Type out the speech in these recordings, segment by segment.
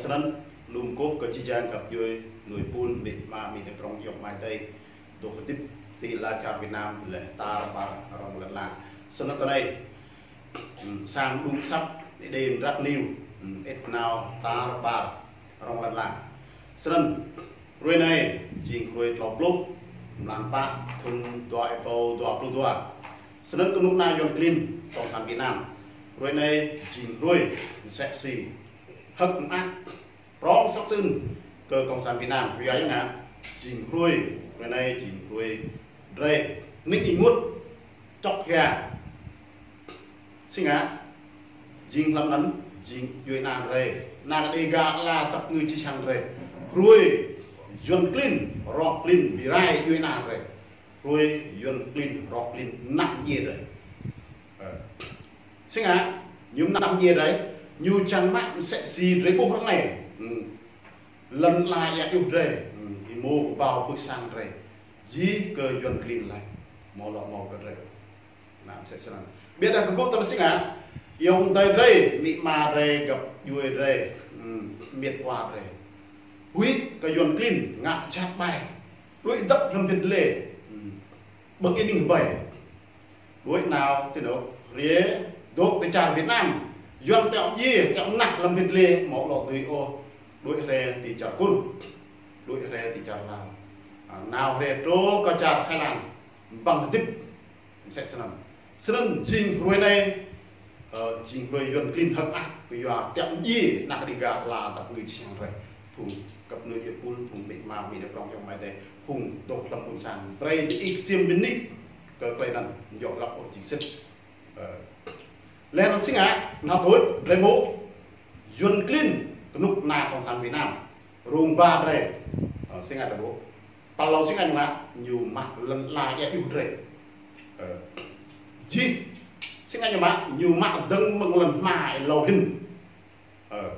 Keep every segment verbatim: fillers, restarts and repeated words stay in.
Snăn, lŏ kkuh kơ jih jang găp djuê, nuê pul, amĭ ama, amĭ prŏng, ayŏng amai adei, dôk hdĭp ti lăn čar Việt Nam, leh tar ƀar rŏng lăn ala. Snăn tinei, hmm, sang đŭng săp, êđê mdrak niu, hmm, êt nao tar ƀar rŏng lăn ala. Snăn, hruê anei, jing hruê tlâo pluh, mlan pă, thŭn dua êbâo dua pluh dua. Snăn knŭk kna Yuăn klin, Cộng sản Việt Nam. Hruê anei, jing hruê, msĕ si hơ̆k mơak, prŏng săk sưn kơ Cộng sản Việt Nam. Kyua ya ngă, jing hruê, hruê anei, jing hruê drei nik ênguôt, čŏk hia. Si ngă, jing hlăm anăn, jing djuê ana drei, anak Đêga ala dăp ngư čih hăng drei. Hruê Yuăn klin, roh klin, bi rai djuê ana drei. Hruê Yuăn klin, roh klin, mnah mdjiê drei. Ơ. Si ngă, ñu mnah mdjiê drei, ñu čiăng mă msĕ si drei ƀuh ară anei. Hmm. Lăn ala êa juh drei, hmm, êmô kbao pưk sang drei. Jih kơ Yuăn klin lač, amâo lŏ mâo kơ drei. Mă msĕ snăn. Ƀiădah kgŭ tăm si ngă, ayŏng adei drei, amĭ ama drei, găp djuê drei, hmm, amiêt awa drei. Huĭ kơ Yuăn klin, ngă jhat ƀai. Đuĕ dăp hlăm bĭt lê. Hmm. Ƀơ̆ng ênĭng hbei. Đuĕ nao ti anôk hriê dôk ti čar Việt Nam. Yuăn tiŏ mdjiê, tiŏ mnah hlăm bĭt lê, amâo lŏ dưi ôh. Đuĕ hriê ti čar Kur. Đuĕ hriê ti čar Lao. A, nao hriê truh kơ čar Thái Lan. Ƀăng hdĭp. Msĕ snăn. Snăn jing hruê anei, ơ, jing hruê Yuăn klin hơ̆k mơak, kyua tiŏ mdjiê anak Đêga ala dăp ngư čih hăng drei. Phung găp djuê pul, phung amĭ ama, amĭ prŏng, ayŏng amai adei, phung dôk hlăm ƀuôn sang. Brei diih ksiêm bi nik kơ klei anăn, amâo djŏ lăp ôh jing sĭt. Ơ. Leh anăn si ngă, nao tuč, drei mâo, Yuăn klin, knŭk kna Cộng sản Việt Nam. Rông ba drei, ơ, si ngă drei ƀuh. Tal êlâo si ngă ñu mă, ñu mă lăn ala êa juh drei. Ơ. Jih, si ngă ñu mă, ñu mă dơ̆ng mơ̆ng lăn hma êlâo hĭn. Ơ.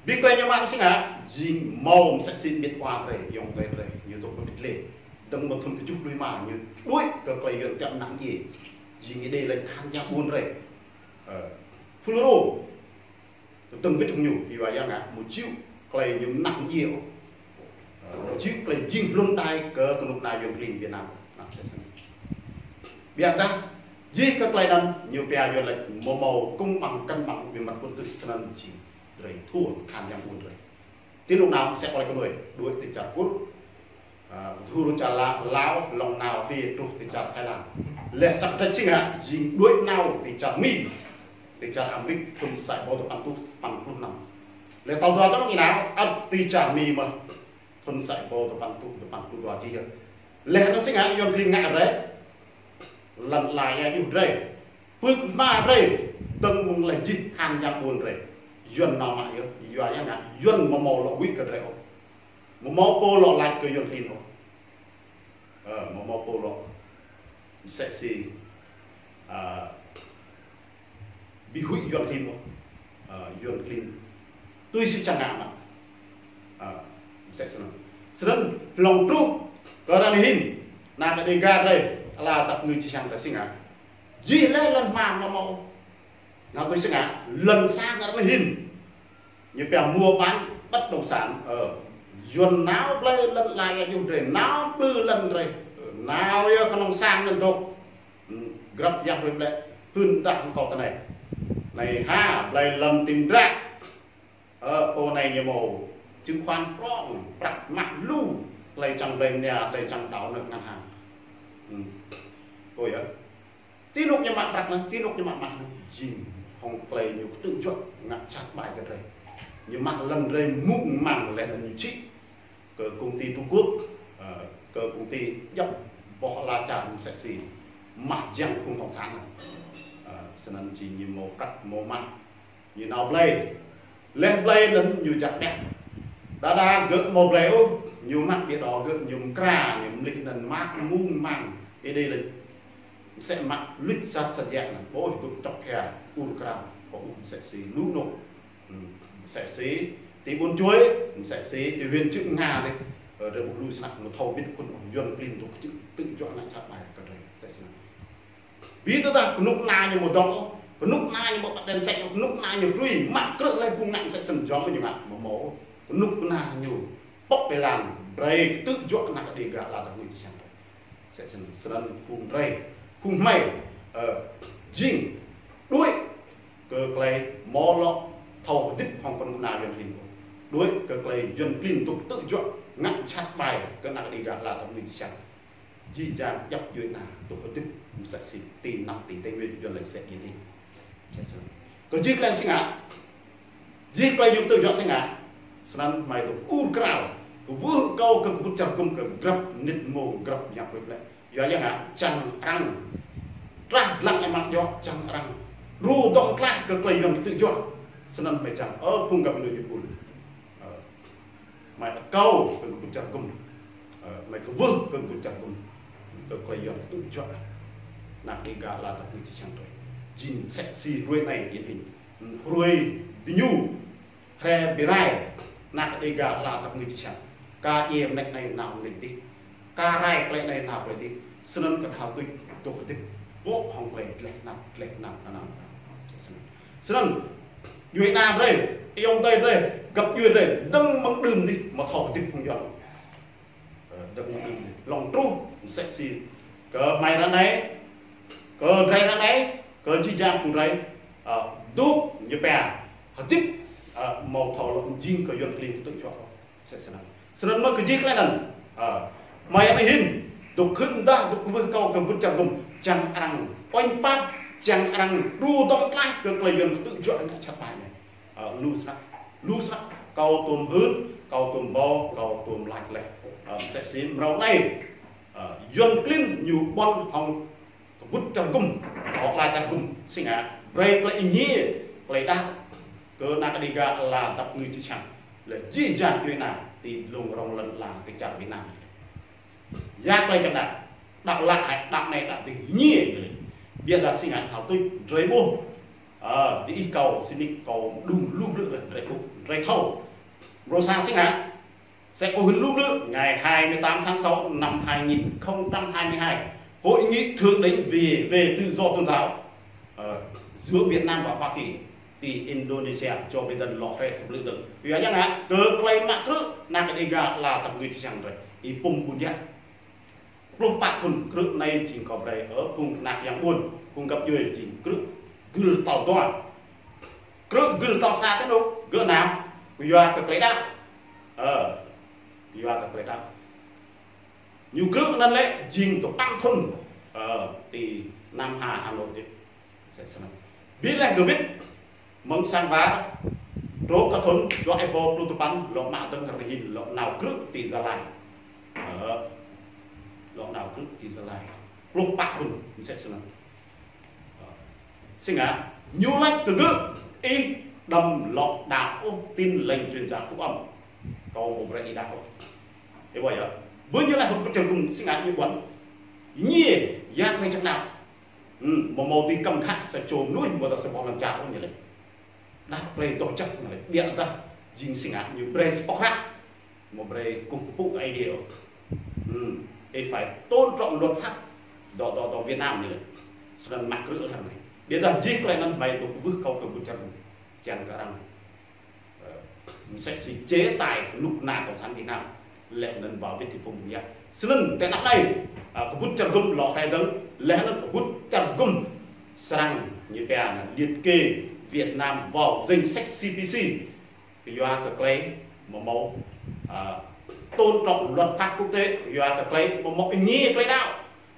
Bi klei ñu mă si ngă, jing mâo msĕ si amiêt awa drei, ayŏng adei drei, ñu dôk ti bĭt lê. Dơ̆ng mơ̆ng thŭn kjuh pluh êma, ñu đuĕ kơ klei Yuăn tiŏ mnah mdjiê. Jing êđê lač khan yang ƀuôn drei. Ơ. FULRO. Tơdơ̆ng wĭt hŏng ñu, kyua ya ngă, amâo čhĭ klei ñu mnah mdjiê ôh. Ơ, amâo čhĭ klei jing hlŭn đai kơ knŭk kna Yuăn klin Việt Nam. Mnah msĕ snăn. Ƀiădah, jih kơ klei anăn, ñu pia Yuăn lač amâo mâo công bằng cân bằng về mặt quân sự snăn jing drei thua khan yang ƀuôn drei. Ti anôk nao msĕ klei knuih, đuĕ ti čar Kur. A, thur čar La-, Lao, lŏ nao hriê truh ti čar Thái Lan. Leh sa kdrêč si ngă, jing đuĕ nao ti čar Mi, ti čar Amêrik, thŭn sa êbâo dua păn êtuh păn pluh năm. Leh tal dua tơl ñu nao, ăt ti čar Mi mơh, thŭn sa êbâo dua păn êtuh dua păn pluh dua jih yơh. Leh anăn si ngă, Yuăn klin ngă drei, lăn ala êa juh drei. Pưk hma drei, dơ̆ng mơ̆ng leh jih khan yang ƀuôn drei. Yuăn nao mă yơh, yua ya ngă, Yuăn amâo mâo lŏ huĭ kơ drei ôh. Amâo mâo pô lŏ lač kơ Yuăn klin ôh. Ơ, amâo mâo pô lŏ msĕ si, a, bi huĭ Yuăn klin ôh. Ơ, Yuăn klin tui si čiăng ngă mă. Ơ, msĕ snăn. Snăn hlŏng truh kơ ară anei hĭn, anak Đêga drei, ala dăp ngư čih hăng drei si ngă. Jih leh lăn hma amâo mâo. Nao tui si ngă, lăn sang ară anei hĭn. Ñu pia mua bán bất động sản, ơ, Yuăn nao blei lăn ala êa juh drei, nao blư̆ lăn drei, ơ, nao yơh knŏng sang anăn dôk. Hmm, grăp yang hruê ƀlĕ, hưn dah hŏng kâo tinei. Anei ha, blei lăn ti mdrak. Ơ, pô anei ñu mâo chứng khoán prŏng, prăk mah lu, klei čiăng blei mnia, klei čiăng đảo nợ ngân hàng. Hmm. Ơ yơh. Ti anôk ñu mă prăk anăn, ti anôk ñu mă mah anăn, jing hŏng klei ñu ktư̆ juă ngă jhat ƀai kơ drei. Ñu mă lăn drei mŭng mang leh anăn ñu čhĭ kơ công ty Trung Quốc, ơ, kơ công ty djăp boh ala čar msĕ si mah jiăng phung cộng sản anăn. Ơ, snăn jing ñu mâo prăk mâo mah. Ñu nao blei. Leh blei anăn ñu jăk ƀiă. Đa đa gơ̆ amâo blei ôh, ñu mă ƀiădah gơ̆ ñu mkra, ñu mlih anăn mă mŭng mang. Êdei lĕ msĕ mă luč sat sat yak anăn. Ƀuh dôk čŏk hia, ur krao, kơ ƀuh msĕ si lu anôk. Hmm, msĕ si ti ƀuôn Čuôi, msĕ si ti huyện Čư̆ Nga dih. Ơ, drei ƀuh lu snăk, amâo thâo wĭt phŭn ôh, Yuăn klin dôk ktư̆, ktư̆ juă ngă jhat ƀai kơ drei, msĕ snăk. Bi tơdah knŭk kna ñu amâo dŏng ôh, Knŭk kna ñu mâo păt đen sek, knŭk kna ñu krui, mă krư̆ leh phung ngă msĕ snăn jŏng ñu ngă, amâo mâo. Knŭk kna ñu pŏk êlan, brei ktư̆ juă anak Đêga ala dap kngư čư̆ čhiăng drei. Msĕ snăn, snăn phung drei, phung hmei, ơ, jing, đuĕ kơ klei amâo lŏ thâo hdĭp hŏng knŭk kna Yuăn klin ôh. Đuĕ kơ klei Yuăn klin dôk ktư̆ juă ngă jhat ƀai kơ anak Đêga ala dap kngư čư̆ čhiăng. Jih jang djăp djuê ana dôk hdĭp msĕ si ti anăp ti Tây Nguyên Yuăn lač msĕ anei. Msĕ snăn. Kơ jih klei si ngă, jih klei Yuăn ktư̆ juă si ngă, snăn hmei dôk ur krao, kwưh akâo kơ kbŭt čar hgŭm kơ grăp mnĭt mmông grăp yang pui leh. Yua ya ngă, čiăng arăng trah dlăng êmăn djŏ, čiăng arăng đru dŏng tlaih kơ klei Yuăn ktư̆ juă. Snăn hmei čiăng, ơ, phung găp djuê jih êpul. Ơ, hmei akâo kơ kbŭt čar hgŭm. Ơ, hmei kwưh kơ kbŭt čar hgŭm. Kơ klei Yuăn ktư̆ juă anak Đêga ala dap kngư čư̆ čhiăng drei. Jing msĕ si hruê anei điển hình. Hruê diñu hriê bi rai anak Đêga ala dap kngư čư̆ čhiăng. Ka djiê mnêč anei nao mnêč dih. Ka rai klei anei nao klei dih. Snăn knhal tuč dôk hdĭp. Bŏ hŏng klei dleh knap, dleh knap, nanao, nanao. Snăn. Snăn, djuê ana drei, ayŏng adei drei, găp djuê drei, dơ̆ng mơ̆ng đưm dih, amâo thâo hdĭp phung Yuăn. Ơ, dơ̆ng mơ̆ng đưm dih. Hlŏng truh, msĕ si. Kơ hmei ară anei, kơ drei ară anei, kơ jih jang phung drei, ơ, dôk ñu pia, hdĭp, ơ, amâo thâo lŏ mjing kơ Yuăn klin ktư̆ juă. Msĕ snăn. Snăn mơh kơ jih klei anăn. Ơ, hmei anei hĭn, dôk khưn dah, dôk kwưh akâo kơ kbŭt čar hgŭm, čiăng arăng uêñ pap, čiăng arăng đru dŏng tlaih kơ klei Yuăn ktư̆ juă ngă jhat ƀai anei. Ơ, lu snăk, lu snăk, kâo tuôm hưn, kâo tuôm ƀâo, kâo tuôm lač leh. Ơ, msĕ si mrâo anei. Ơ, Yuăn klin ñu ƀuăn hŏng kbŭt čar hgŭm, hŏng ala čar hgŭm, si ngă, brei klei êngiê, klei đăo, kơ anak Đêga ala dap kngư čư̆ čhiăng. Leh jih jang djuê ana, ti dlông rŏng lăn ala ti čar Việt Nam. Ya klei čiăng đăo, đăo lă hĕ, đăo anei đăo dih êngiê. Ƀiădah si ngă thâo tuč, drei ƀuh. Ơ, diih kâo, si nik kâo đŭng lu blư̆ leh, drei ƀuh, drei thâo. Mrô sa si ngă, Sẽ có hứng lũ nữa, ngày hai mươi tám tháng sáu năm hai nghìn không trăm hai mươi hai, hội nghị thượng đỉnh về, về tự do tôn giáo, ờ, giữa Việt Nam và Hoa Kỳ, ti Indonesia, Joe Biden lŏ hriê sa blư̆ dơ̆ng. Yua ya ngă, kơ klei mă krư̆, anak Đêga ala dap kngư čư̆ čhiăng drei. Y-Pum Ƀuôn Yă. Pluh pă thŭn krư̆ anei jing kâo brei, ơ, phung anak yang ƀuôn, phung găp djuê jing krư̆ gưl tal dua. Krư̆ gưl tal sa ti anôk, gơ̆ nao, kyua kơ klei đăo. Ơ, kyua kơ klei đăo. Ñu krư̆ anăn lĕ jing dua păn thŭn, ơ, ti Nam Hà, Hà Nội dih. Msĕ snăn. Bi leh gơ̆ wĭt, mơ̆ng sang war, truh kơ thŭn dua êbâo pluh dua păn, lŏ mă dơ̆ng rơhin, lŏ nao krư̆ ti Gia Lai. Ơ, lŏ nao krư̆ ti Gia Lai. Pluh pă thŭn, msĕ snăn. Si ngă, ñu lač kơ gơ̆, ih đăm lŏ đăo ôh Tin Lành Truyền Giáo Phúc Âm. Kâo amâo brei ih đăo ôh. Ih ƀuh yơh. Ƀuh ñu lač hŏng kčơ gŭm si ngă ñu ƀuăn. Ñu, ya klei čiăng đăo. Hmm, amâo mâo dưi kăm khă sa čô mnuih, amâodah sa boh lăn čar ôh ñu lač. Đăo klei doh jăk ñu lač. Ƀiădah jing si ngă ñu brei sa pŏk hră. Amâo brei kkuh mpŭ kơ Aê Diê ôh. Hmm, ih phải tôn trọng luật pháp dŏ, dŏ, dŏ Việt Nam ñu lač. Snăn mă krư̆ leh anei. Ƀiădah jih klei anăn hmei dôk kwưh akâo kơ kbŭt čar gŭm. Čiăng kơ arăng, ơ, msĕ si chế tài knŭk kna cộng sản Việt Nam. Leh anăn ba wĭt Y-Pum Ƀuôn Yă. Snăn ti anăp anei, ơ, kbŭt čar gŭm lŏ hriê dơ̆ng. Leh anăn kbŭt čar gŭm srăng ñu pia anăn liệt kê Việt Nam vào danh sách C P C. Kyua kơ klei amâo mâo, ơ, tôn trọng luật pháp quốc tế, kyua kơ klei amâo mâo êngiê klei đăo.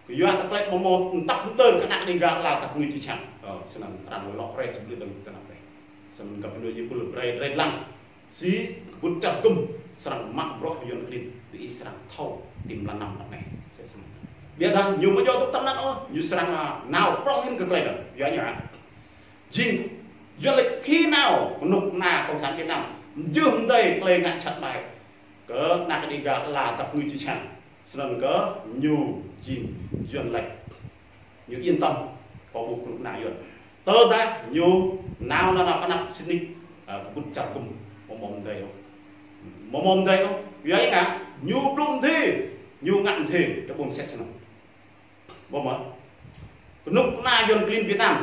Kyua kơ klei amâo mâo mtăp mtơr kơ anak Đêga ala dap kngư čư̆ čhiăng. Ơ, snăn arăng lŏ hriê sa blư̆ dơ̆ng ti anăp anei. Snăn găp djuê jih êpul brei, drei dlăng. Si kbŭt čar gŭm srăng mă bruă Yuăn klin, diih srăng thâo ti mlan năm anăp anei. Msĕ snăn. Ƀiădah ñu amâo djŏ dôk ti anăn ôh, ñu srăng, ơ, nao prŏng hĭn kơ klei anăn. Yua ñu, ơ. Jing, Yuăn lač khi nao knŭk kna cộng sản Việt Nam mjưh mdei klei ngă jhat ƀai kơ anak Đêga ala dap kngư čư̆ čhiăng, snăn kơ ñu jing Yuăn lač. Ñu yên tâm, kâo ƀuh knŭk kna Yuăn. Tơdah ñu nao nanao ti anăp si nik, ơ, kbŭt čar gŭm, amâo mâo mdei ôh. Amâo mâo mdei ôh. Yua ya ngă, ñu blŭ mdê, ñu ngă mdê, čơ ƀuh msĕ snăn. Ƀuh mơh. Knŭk kna Yuăn klin Việt Nam.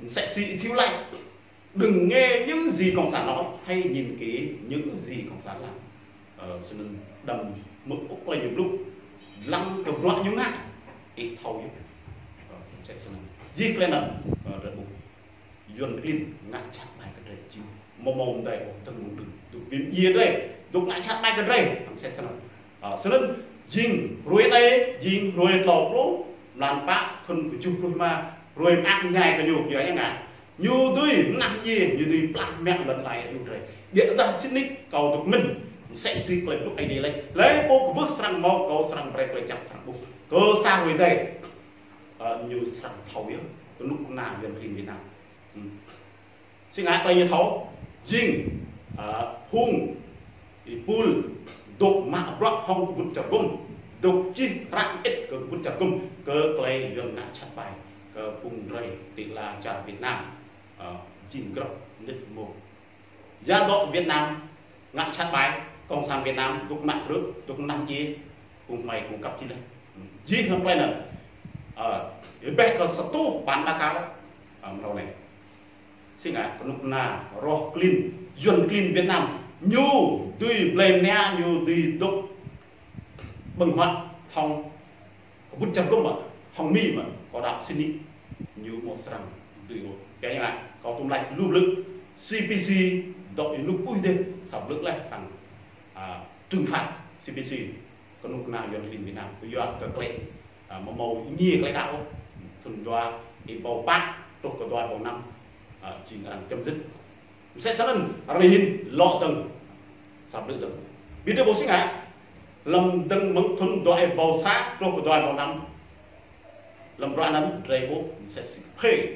Msĕ si ih thâo lač, đừng nghe những gì cộng sản nói, hãy nhìn kỹ những gì cộng sản làm. Ơ, snăn đăm mơ̆ng ôk klei ñu blŭ, dlăng kơ bruă ñu ngă, ih thâo yơh. Ơ, msĕ snăn. Jih klei anăn, ơ, drei ƀuh. Yuăn klin ngă jhat ƀai kơ drei jing. Mâo mâo mdei ôh, dơ̆ng mơ̆ng đưm. Dôk bi mdjiê drei, dôk ngă jhat ƀai kơ drei. Msĕ snăn. Ơ, snăn jing hruê anei, jing hruê tlâo pluh, mlan pă, thŭn kjuh pluh êma, hruê mơak mñai kơ ñu, kyua ya ngă. Ñu dưi mnah mdjiê, ñu dưi plah mă lăn ala ñu drei. Ƀiădah sĭt nik kâo dôk mĭn, msĕ si klei blŭ Aê Diê lač. Hlei pô kwưh srăng mâo, kâo srăng brei klei jăk srăng ƀuh. Kơ sa hruê dih, ơ, ñu srăng thâo yơh, knŭk kna Yuăn klin Việt Nam. Hmm. Si ngă klei ñu thâo, jing, ơ, phung êpul dôk mă bruă hŏng kbŭt čar gŭm, dôk čih hră mơĭt kơ kbŭt čar gŭm, kơ klei Yuăn ngă jhat ƀai kơ phung drei ti lăn čar Việt Nam, ơ, jing grăp mnĭt mông. Ya dŏ Việt Nam ngă jhat ƀai, Cộng sản Việt Nam dôk mă bruă, dôk mnah mdjiê, phung hmei phung kăp čih leh. Jih hŏng klei anăn. Ơ, ih ƀuh kơ sa tuh bản báo cáo, ơ, mrâo anei. Si ngă knŭk kna roh klin, Yuăn klin Việt Nam, ñu dưi blei mnia, ñu dưi dôk ƀơ̆ng huă hŏng kbŭt čar gŭm mơh, hŏng Mi mơh, kâo đăo sĭt nik ñu amâo srăng dưi ôh. Kyua ya ngă, kâo tuôm lač lu blư̆, C P C, dôk ênuk puih dih, sa blư̆ leh tăng, ơ, trừng phạt C P C, knŭk kna Yuăn klin Việt Nam, kyua kơ klei, ơ, amâo mâo êngiê klei đăo ôh. Thŭn dua êbâo pă truh kơ dua êbâo năm, ơ, jing arăng chấm dứt. Msĕ snăn, ară anei hĭn lŏ dơ̆ng sa blư̆ dơ̆ng. Bi drei ƀuh si ngă, hlăm dơ̆ng mơ̆ng thŭn dua êbâo sa truh kơ dua êbâo năm, hlăm bruă anăn drei ƀuh msĕ si phê,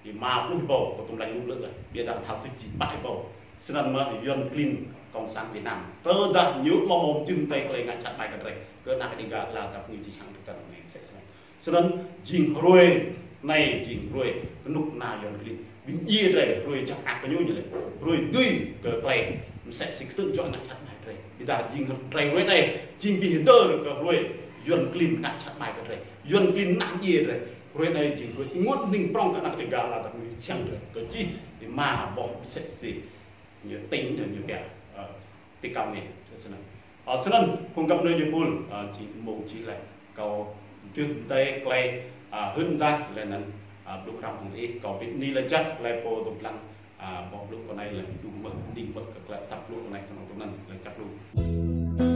êma pluh êbâo, kâo tuôm lač lu blư̆ leh, ƀiădah thâo tuč jing pă êbâo. Snăn mơh Yuăn klin Cộng sản Việt Nam. Tơdah ñu amâo mâo jing tơl klei ngă jhat ƀai kơ drei, kơ anak Đêga lăn dap kngư jih jang dôk dơ̆ng anei msĕ snăn. Snăn jing hruê anei, jing hruê knŭk kna Yuăn klin bi mdjiê drei, hruê jăk mơak kơ ñu ñu leh. Hruê dưi kơ klei msĕ si ktư̆ juă ngă jhat ƀai drei. Ƀiădah jing drei hruê anei, jing bi hdơr kơ hruê Yuăn klin ngă jhat ƀai kơ drei, Yuăn klin mnah mdjiê drei. Hruê anei jing hruê ênguôt hnĭng prŏng kơ anak Đêga lăn dap kngư jih jang drei. Kơ jih êma boh msĕ si ñu tĭng ñu, ñu pia, ơ, ti kăm anei, msĕ snăn. Ơ, snăn, phung găp djuê êpul, ơ, jing mông jih leh. Kâo dôk mdei klei, ơ, hưn dah leh anăn, ơ, blŭ hrăm hŏng ih, kâo bi mni lač jăk klei pô dôk dlăng, ơ, boh blŭ kâo anei leh, dŭm mơh, hnĭng mơh kơ klei asăp blŭ kâo anei knŏng tŭ anăn, lač jăk lu.